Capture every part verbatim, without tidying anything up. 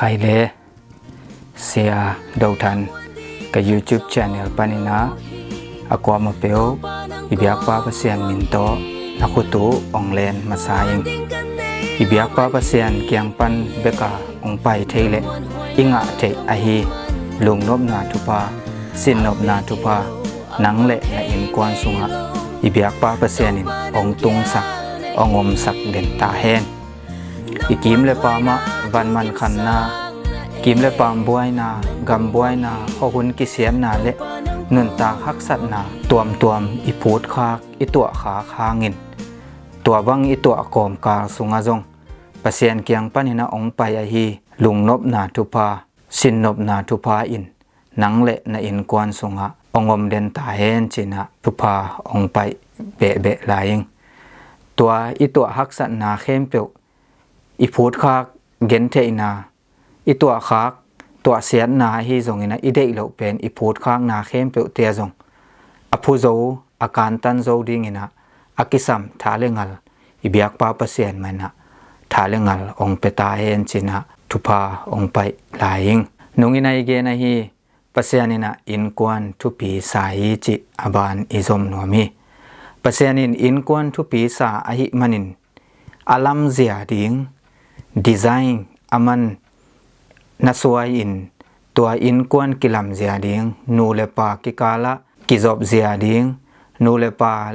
Khaile, Sia Dothan ka YouTube channel panin ah a kuamah peuh i biakpa Pasian min tawh na khut uh hong len masa ing. I biakpa Pasian kiang pan bek a hong pai thei leh i ngah theih ahi lungnopna thupha, sinnopna thupha nang le na innkuan sungah i biakpa Pasian in hong tungsak, hong omsak den ta hen. I kim le paam ah van mankhanna, kim le paam buaina, gam buaina, khuahun kisiatna le nuntak haksatna tuamtuam i phutkhak, i tuahkhak hangin, tua bang i tuah kawmkal sungah zong Pasian kiang panin ah hong pai ahi lungnopna thupha, sinnopna thupha in nang le na innkuan sungah hong om den ta hen ci-in ah thupha hong paih behbeh lai ing. Tua i tuah haksatna khempeuh, i phutkhak gentheihna, i tuahkhak tuahsiatna ahi zongin ah, i deih loh pen i phutkhakna khempeuhte ah zong a phu zo, a kantan zo dingin ah a kisam tha le ngal, i biakpa Pasian mah in ah tha le ngal hong pia ta hen ci-in ah thupha hong paih lai ing. Nungin ah i gen ahi, Pasian in ah innkuan thupi sa hi cih a ban i zom nuam hi. Pasian in innkuan thupi sa ahih manin a lamzia ding design a man na suai in, tua innkuan kilamzia ding, nu le pa kikalah kizopzia ding, nu le pa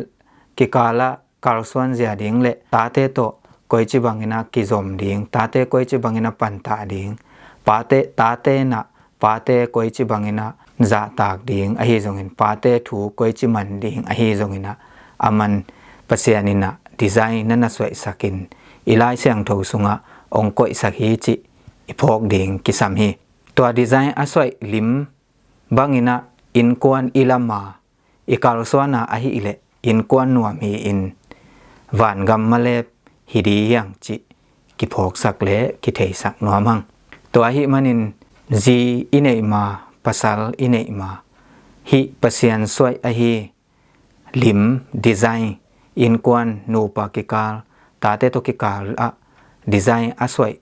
kikalah kalsuanzia ding le tate tawh koici bangin ah kizom ding, tate koici bangin ah pantah ding, pate, tate in ah pate koici bangin ah zahtak ding, ahi zongin pate thu koici man ding ahi zongin ah, a man Pasian in ah design na na suaihsak in i Lai Siangtho sungah hong koihsak hi cih i phawk ding kisam hi. Tua design a suaih lim bangin ah innkuan i lam a, i kalsuan a ahih leh innkuan nuam hi-in vangam malep hi ding hi hang cih kiphawksak le kitheisak nuam hang. Tua ahih manin zi i neih ma, pasal i neih ma, hih Pasian suaih ahi lim, design, innkuan nupa kikal, tate tawh kikal ah design a suaih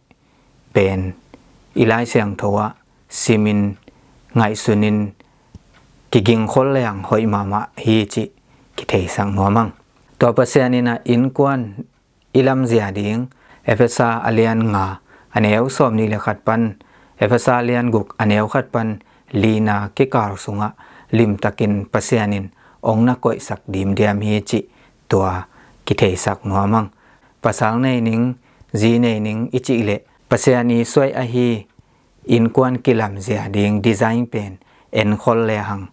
pen i Lai Siangtho ah simin, ngaihsunin, kigingkhol leng hoih mahmah hi cih kitheisak nuam hang. Tua Pasian in ah innkuan i lamzia ding, Efesa a lian nga a neu sawmnih le khat pan Efesa a lian guk a neu khat pan lina kikal sungah limtakin Pasian in hong na koihsak dimdiam hi cih tua kitheisak nuam hang. Pasal nei ning, zi nei ning i cih leh Pasian i suaih ahi innkuan kilamzia ding design pen enkhol lehang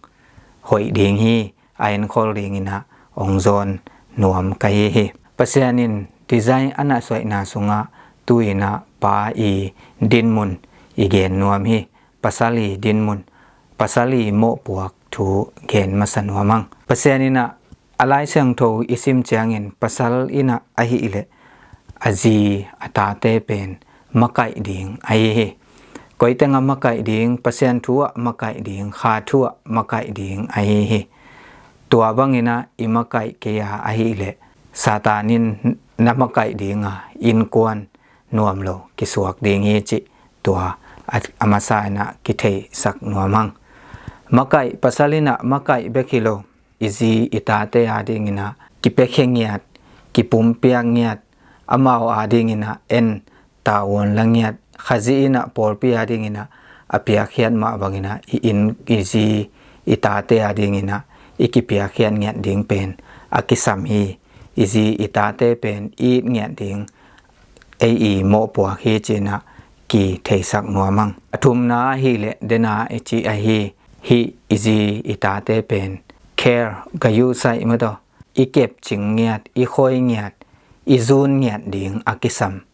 hoih ding hi, a enkhol dingin ah hong zawn nuam ka hi hi. Pasian in design a na suaihna sungah tu-in ah pa i dinmun i gen nuam hi. Pasal i dinmun, pasal i mawhpuak thu gen masa nuam hang. Pasian in ah a Lai Siangtho i sim ciangin pasal in ah ahih leh a zi a tate pen makaih ding ahi hi. Koiteng ah makaih ding, Pasian thu ah makaih ding, kha thu ah makaih ding ahi hi. Tua bangin ah i makaih kei a ahih leh Satan in na makaih ding a, innkuan nuam lo kisuak ding hi cih tua a, a masa in ah kitheisak nuam hang. Makaih, pasal in ah makaih bek hi lo, i zi i tate adingin ah kipiakhia ngiat, kipumpiak ngiat, amau adingin ah en tavuan la ngiat, Khazih in ah pawlpi adingin ah a piakkhiat mah bangin ah i inn, i zi i tate adingin ah i kipiakkhiat ngiat ding pen a kisam hi. I zi i tate pen i it ngiat ding ei i mawhpuak hi ci-in ah kitheisak nuam hang. A thumna ahih leh dena i cih ahi, hih i zi i tate pen care, gayuhsaih mataw, i kepcing ngiat, i khoi ngiat, i zun ngiat ding a kisam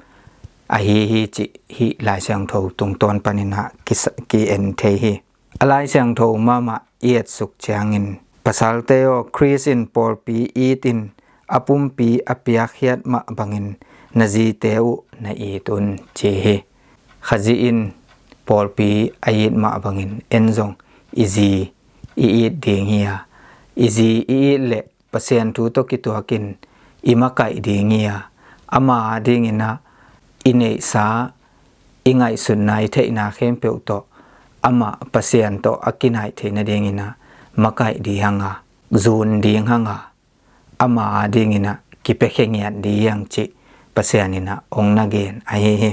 ahi hi cih hih Lai Siangtho tungtawn panin ah kisa-, ki-en thei hi. A Lai Siangtho mahmah i etsuk ciangin, pasalte aw, Khrist in pawlpi itin a pumpi a piakkhiat mah bangin na zite uh na it un ci hi. Khazih in pawlpi a it mah bangin en zong i zi i it ding hi a, i zi i it leh Pasian thu tawh kituakin i makaih ding hi a, ama adingin ah i neihsa, i ngaihsutna i theihna khempeuh tawh amah Pasian tawh a kinaih theih nadingin ah makaih ding hang a, zun ding hang a, ama adingin ah kipiakhia ngiat ding hi hang cih Pasian in ah hong na gen ahi hi.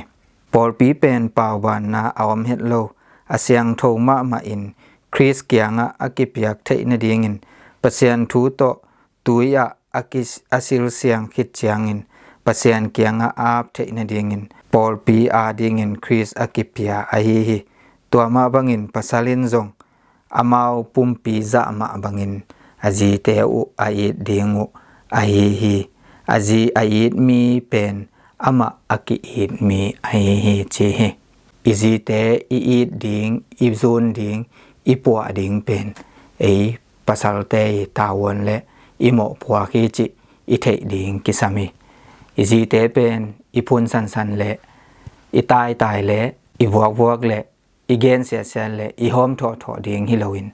Pawlpi pen paubanna a om het lo, a siangtho mahmah in Khrist kiangah a kipiak theih nadingin Pasian thu tawh tui ah a ki-, a silsiang khit ciangin Pasian kiangah a ap theih nadingin pawlpi adingin Khrist a kipia ahi hi. Tua mah bangin pasal in zong amau pumpi zah mah bangin a zite uh a it ding uh ahi hi. A zi a it mi pen amah a ki-it mi ahi hi ci hi. I zite i it ding, i zun ding, i puah ding pen ei pasalte i tavuan le i mawhpuak hi cih i theih ding kisam hi. I zite pen i phun sansan le i taitai le i vuakvuak le i gen siasia le i hawm thawhthawh ding hi loin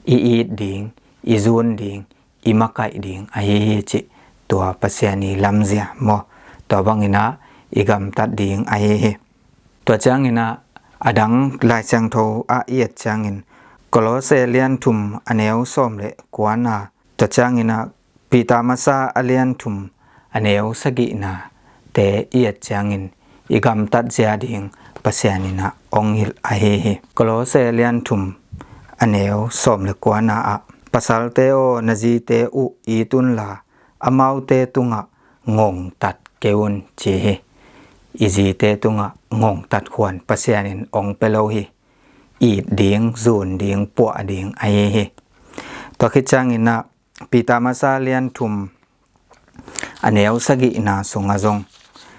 i it ding, i zun ding, i makaih ding ahi hi cih tua Pasian i lamzia maw, tua bangin ah i gamtat ding ahi hi. Tua ciangin ah a dang Lai Siangtho ah i et ciangin Kolose lian thum a neu sawm le kuana, tua ciangin ah Peter masa a lian thum a neu sagihna te i et ciangin i gamtat zia ding Pasian in ah hong hilh ahi hi. Kolose lian thum a neu sawm le kuana ah, pasalte aw, na zite uh it unla, amaute tungah ngongtat kei un ci hi. I zite tungah ngongtat khuan Pasian in hong pia lo hi. It ding, zun ding, puah ding ahi hi. Tua khit ciangin ah Peter masa lian thum a neu sagihna sungah zong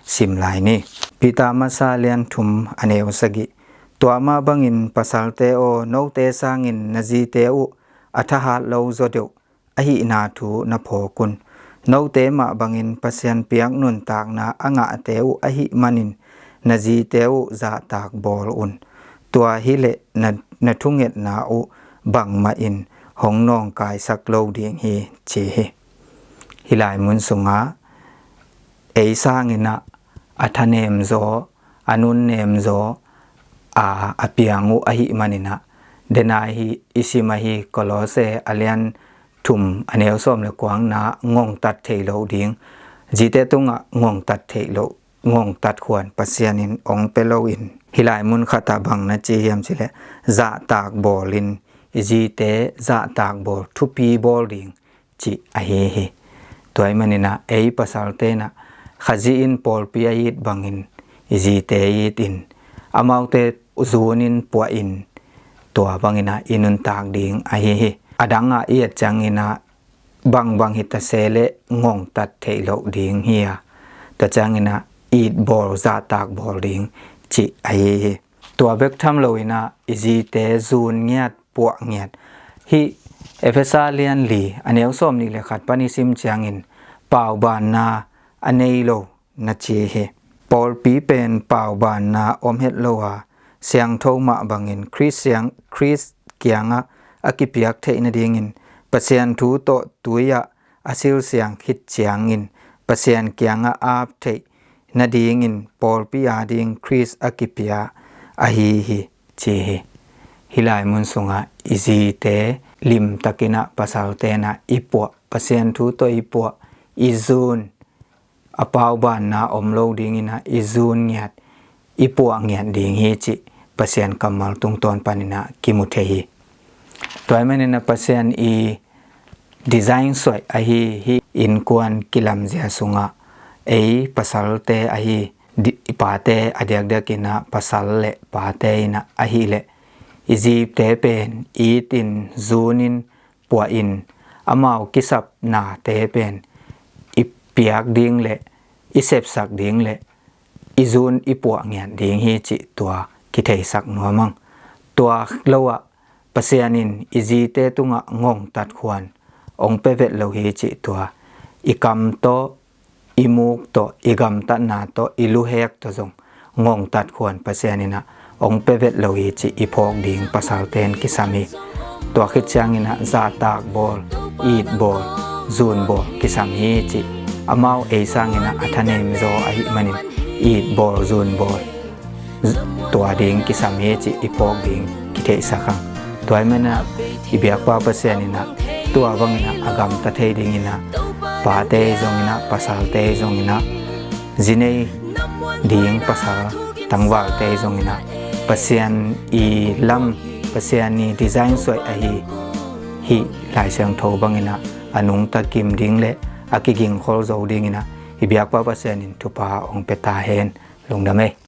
sim lai ni. Peter masa lian thum a neu sagih. Tua mah bangin pasalte aw, note sangin na zite uh a thahat lo zaw deuh ahihna thu na phawk un. Note mah bangin Pasian piak nuntakna a ngahte uh ahih manin na zite uh zahtak bawl un. Tua hileh na, na thungetna uh bangmah in hong nawngkaisak lo ding hi ci hi. Hih lai mun sungah ei sangin ah a thanem zaw, a nunnem zaw a, a piang uh ahih manin ah, denai hi i sim ahi Kolose a lian thum a neu sawm le kuana ngongtat theih loh ding, zite tungah ngongtat theih loh, ngongtat khuan Pasian in hong pia lo in, hih lai mun khat ah bang na ci hiam cih leh zahtak bawl in, i zite zahtak bawl, thupi bawl ding cih ahi hi. Tua ahih manin ah ei pasalte in ah Khazih in pawlpi a it bangin i zite it in, amaute zun in, puah in, tua bangin ah i nuntak ding ahi hi. A dang ah i et ciangin ah bangbang hi ta se leh ngongtat theih loh ding hi a, tua ciangin ah it bawl, zahtak bawl ding cih ahi hi. Tua bek tham loin ah i zite zun ngiat, puah ngiat. Hih Efesa lian li a neu sawm nih le khat pan i sim ciangin paubanna a nei lo na ci hi. Pawlpi pen paubanna om het lo a, siangtho mah bangin Khrist siang, Khrist kiangah a kipiak theih nadingin Pasian thu tawh tui ah a silsiang khit ciangin Pasian kiangah a ap theih nadingin pawlpi ading Khrist a kipia ahi hi ci hi. Hih lai mun sungah i zite limtakin ah pasalte in ah i puah, Pasian thu tawh i puah, i zun, a paubanna om lo dingin ah i zun ngiat, i puah ngiat ding hi cih Pasian kammal tungtawn panin ah kimu thei hi. Tua ahih manin ah Pasian i design suaih ahi hih innkuan kilamzia sungah ei pasalte ahi di-, i pate a diakdiakin ah pasal le pate in ah ahih leh i zite pen it in, zun in, puah in, amau kisapnate pen i piak ding le i sepsak ding le i zun i puah ngiat ding hi cih tua kitheisak nuam ang. Tua lo ah Pasian in i zite tungah ngongtat khuan hong pia vet lo hi cih tua i kam tawh, i muk tawh, i gamtatna tawh, i luhek tawh zong ngongtat khuan Pasian in ah hong pia vet lo hi cih i phawk ding pasalte in kisam hi. Tua khit ciangin ah zahtak bawl, it bawl, zun bawl kisam hi cih, amau ei sangin ah a thanem zaw ahih manin it bawl, zun bawl tua ding kisam hi cih i phawk ding kitheihsak hang. Tua ahih manin ah i biakpa Pasian in ah tua bangin ah a gamta thei dingin ah pate zongin ah pasalte zongin ah zi nei ding pasal tangvalte zongin ah Pasian i lam, Pasian i design suai ahi hih Lai Siangtho bangin ah a nungta kim ding le a kigingkhol zo dingin ah i biakpa Pasian in thupha hong pia ta hen. Lungdam ei.